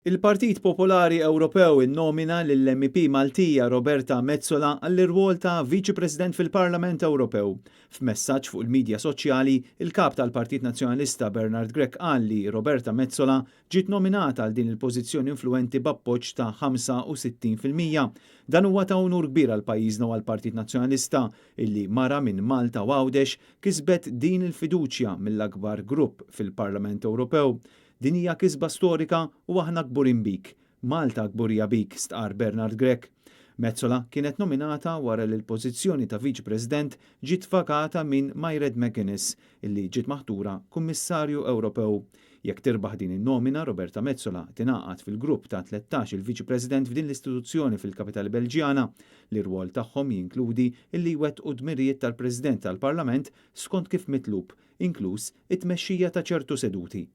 Il-Partit Popolari Ewropew innomina lill-MEP Maltija Roberta Metsola għall-irwol ta' Viċi President fil-Parlament Ewropew. F'messaġġ fuq il-midja soċjali, il-Kap tal-Partit Nazzjonalista Bernard Grech qal li Roberta Metsola ġiet nominata għal din il-pożizzjoni influwenti b'appoġġ ta' 65%. Dan huwa ta' unur kbir għal pajjiżna u għall-Partit Nazzjonalista illi mara minn Malta u Għawdex kisbet din il-fiduċja mill-akbar grupp fil-Parlament Ewropew. Din hija kisba storika u aħna kburin bik. Malta kburija bik, stqarr Bernard Grech. Metsola kienet nominata wara li l-pożizzjoni ta' Viċi President ġiet vakata minn Mairead McGuinness, illi ġiet maħtura Kummissarju Ewropew. Jekk tirbaħ din in-nomina, Roberta Metsola tingħaqad fil-grupp ta' 13-il Viċi President f'din l-istituzzjoni fil-kapitali Belġjana, li r-rwol tagħhom jinkludi illi jwettqu dmirijiet tal-President tal-Parlament skont kif mitlub, inkluż it-tmexxija ta' ċertu seduti.